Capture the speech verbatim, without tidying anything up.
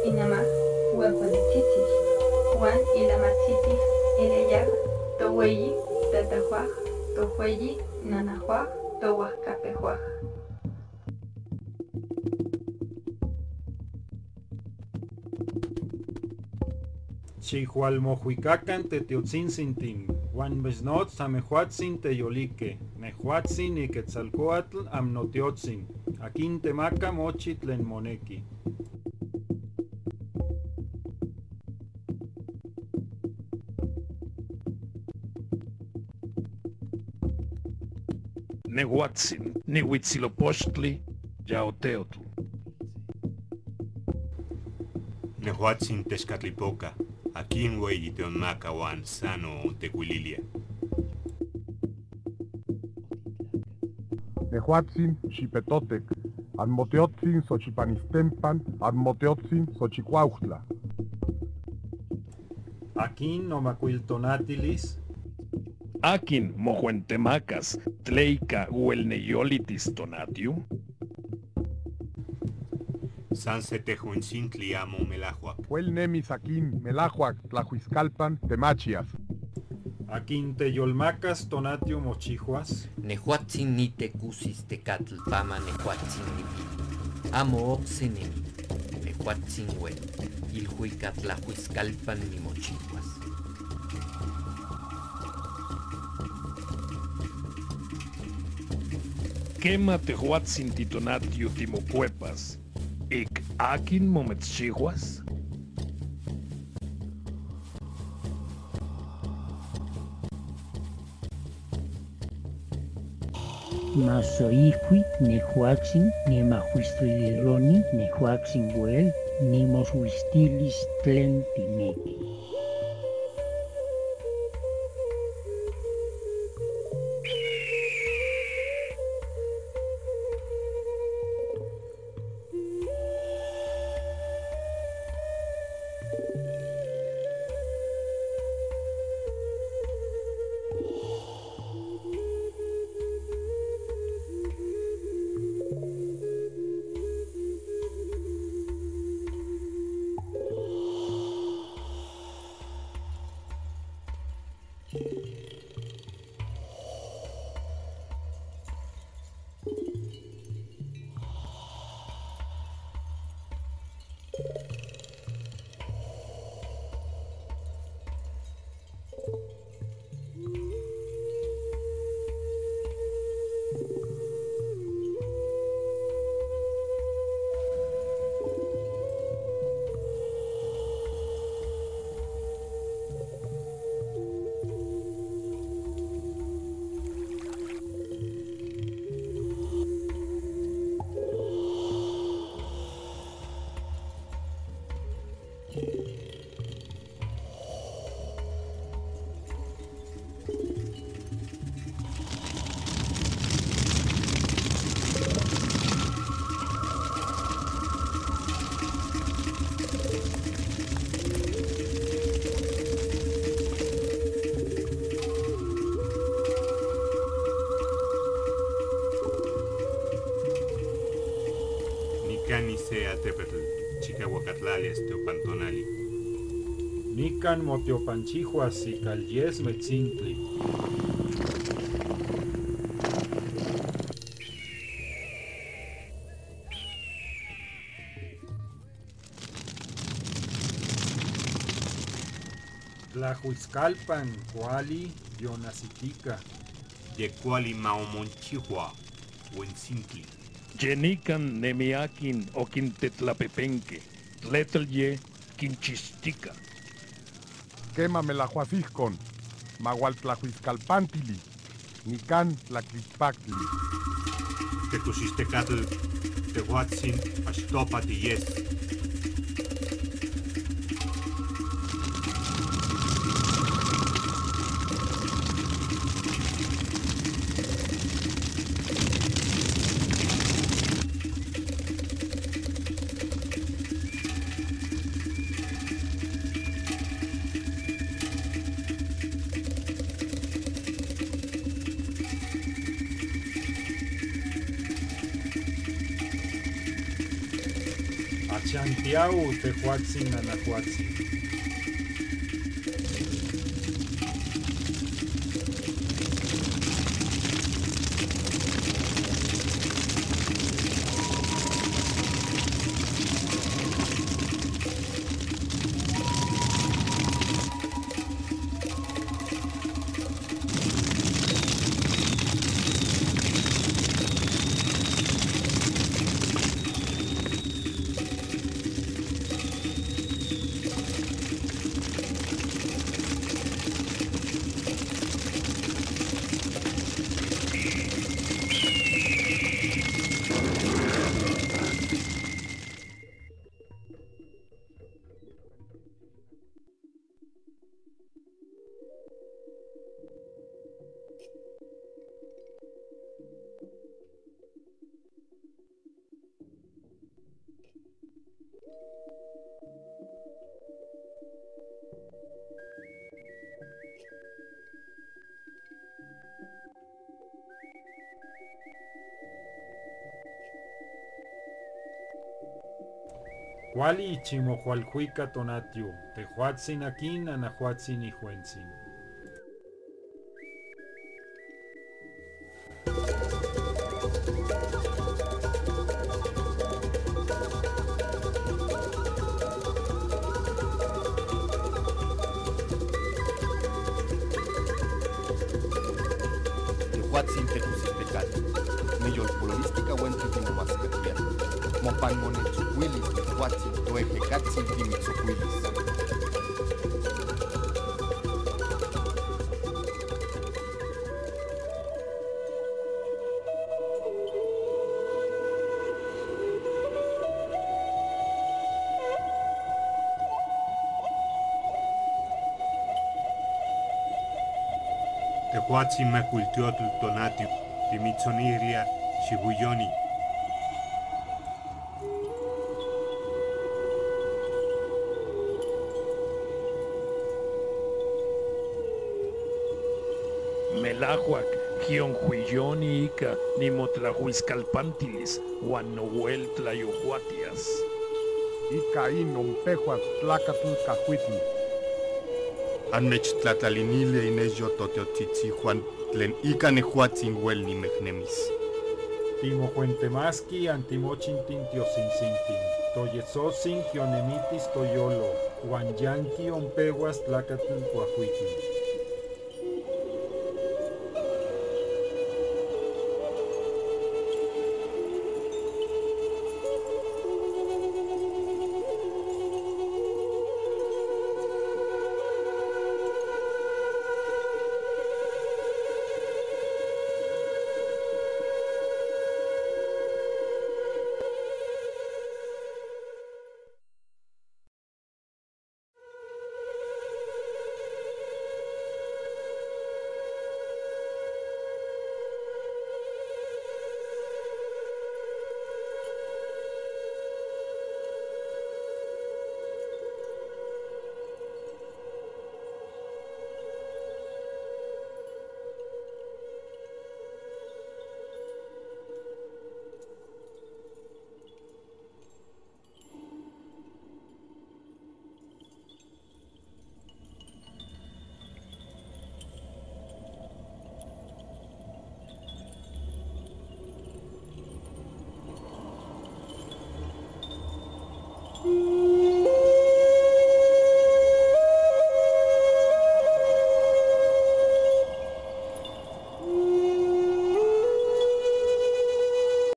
Inama, Huehuehuetiti, Juan Ilamatiti, Ileyak, Toweyi, Tatahuak, Tohueyi, Nanahuak, Tohuakapehuak. Chihualmohuikakan te tiotsinsintin, Huan Mesnots, Amehuatsin te yolike, Nehuatsin ni Quetzalcoatl, Amnotiotsin, akin temaka mochi tlen moneki. Nehuatsin ni Huitzilopochtli, Yaoteotl. Nehuatsin Tezcatlipoca, akin weyi te onmaka Huan Sano Tekuililia. Nehuatsin Xipetotec, Anmoteotsin Xochipanistempan, Anmoteotsin Xochicuautla. Akin nomakuil tonatilis. Akin mohuentemakas tleika huelneyolitis Tonatiuh. San Setehuentsintli Amo Melahuac. Huelnemis akin Melahuac Tlahuiscalpan Temachias. Akin teyolmakas Tonatiuh Mochihuas. Nehuatsin Nitekusis Tecatl Pama Nehuatsin Nipil. Amo Oxenemi. Nehuatsin Huel. Ilhuica Tlahuiscalpan Nimochihuas. Kema tehuatsin ti Tonatiuh timokuepas, ik akin mometschihuas? Masoihkuit Nehuatsin, Nemahuistuliloni Nehuatsin Huel, Nimoshuistilis tlen tineki. Nikan ni sea tepetl, chika huakatlalias teopan tonali. Nikan motiopanchihuas ikal diez metsintli. Tlahuiscalpan kuali yonasitika. Ye kuali maomonchihua huentsintli. Ye nikan nemi akin okintetlapepenke, tletl ye kinchistika. Kema melahuasihkon, maualtlahuiscalpantili, nikan tlaquitpaktli. Tetusis Tecatl, tehuatsin, axtopa tiyes. Chantiau tehuatsin nanahuatsin. Kuali chimohualhuika Tonatiuh, tehuatsin akin nanahuatsin ihuentsin. Tehuatsin tekusi tekat. Me yolpololistika wenti timomasketiat. Mopan mone tsukuilis tehuatsin, toehekatsin timitsukuilis. Tehuatsin mekuiltiotl Tonatiuh, timitsonirlia, shihuyoni. Melahuac, hion huyoni ika nimotlahuiskalpantilis, huan nohuel tlayohuatias. Ika in ompehuatl tlakatl kahuitl. Anmechtlatlalinilia Ineyo totiotsitsi huan tlen ika nehuatsin huel nimehnemis. Timohuentemaski antimochintin tiosintsintin, toyetsotsin hionemitis toyolo, huan yanki ompeuas tlakatl kuahuitl.